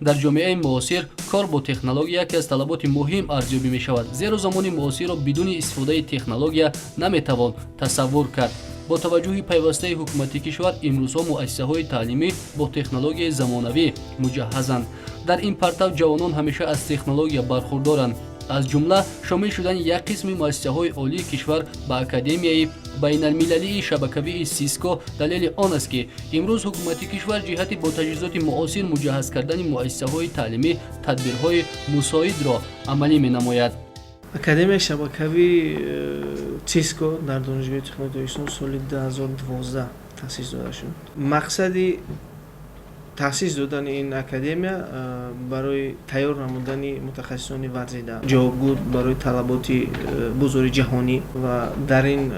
Дар ҷомеаи муосир кор бо технология яке аз талаботи муҳим арзёбӣ мешавад, зеро замони муосирро бидуни истифодаи технология наметавон тасаввур кард. Бо таваҷҷӯҳи пайвастаи ҳукумати кишвар, имрӯзҳо муассисаҳои таълимӣ бо технологияи замонавӣ муҷаҳҳазанд. Дар ин партав ҷавонон ҳамеша аз технология бархурдоранд. Аз ҷумла шомил шудани як қисми муассисаҳои олии кишвар ба Академияи байналмилалии шабакавии Сиско далели он аст, ки имрӯз ҳукумати кишвар ҷиҳати бо таҷҳизоти муосир муҷаҳҳаз кардани муассисаҳои таълимӣ тадбирҳои мусоидро амалӣ менамояд. Академияи шабакавии Циско дар Донишгоҳи технологии Тоҷикистон соли 2012 таъсис дода шуд. Мақсади таъсис додани ин академия барои тайёр намудани мутахассисони варзида, ҷавобгӯ барои талаботи бозори ҷаҳонӣ. Ва дар ин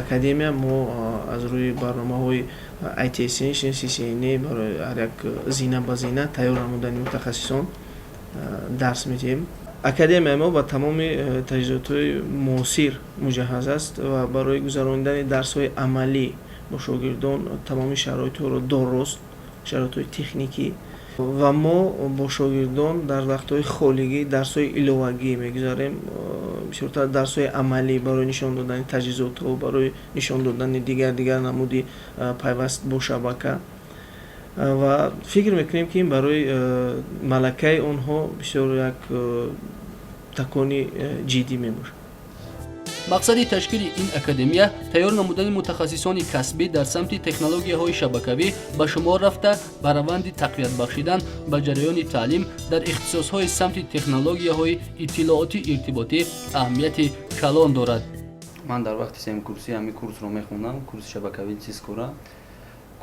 академия мо аз рӯи барномаҳои IT Essentials, CCNA барои ҳар як зина ба зина тайёр намудани мутахассисон дарс медиҳем. Академияи мо ба тамоми таҷҳизотҳои муосир муҷаҳҳаз аст ва барои гузаронидани дарсҳои амалӣ бо шогирдон тамоми шароитҳоро дорост, шароитҳои техникӣ. Ва мо бо шогирдон дар вақтҳои холигӣ дарсҳои иловагӣ мегузарем, бисёртар дарсҳои амалӣ барои нишон додани таҷҳизотҳо, барои нишон додани дигар намуди пайваст бо шабака. Ва фикр мекунем, ки ин барои малакаи онҳо бисёр як такони ҷиддӣ мебошад. Мақсади ташкили ин академия тайёр намудани мутахассисони касбӣ дар самти технологияҳои шабакавӣ ба шумор рафта, ба раванди тақвият бахшидан ба ҷараёни таълим дар ихтисосҳои самти технологияҳои иттилоотӣ иртиботӣ аҳамияти калон дорад. Ман дар вақти сеюмкурсӣ ҳамин курсро мехондам, курси шабакавии Цискора.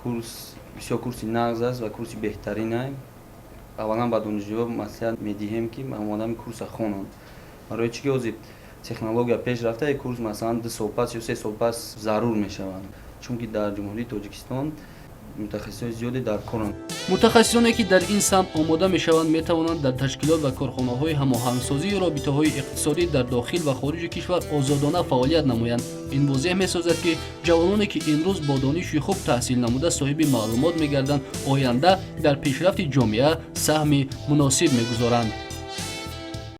Курс бисёр курси нағз аст ва курси беҳтарина. Аввалан ба донишҷӯ маслиҳат медиҳем, ки ҳамин курса хонанд. Барои чӣ ки ҳозир технология пеш рафта, курс масалан 2 сол пас ё 3 сол пас зарур мешаванд, чунки дар Ҷумҳурии Тоҷикистон мутахассисони зиёде дар коранд. Мутахассисоне, ки дар ин самт омода мешаванд, метавонанд дар ташкилот ва корхонаҳои ҳамоҳангсозии робитаҳои иқтисодӣ дар дохил ва хориҷи кишвар озодона фаъолият намоянд. Ин возеҳ месозад, ки ҷавононе, ки имрӯз бо дониши хуб таҳсил намуда, соҳиби маълумот мегарданд, оянда дар пешрафти ҷомеа саҳми муносиб мегузоранд.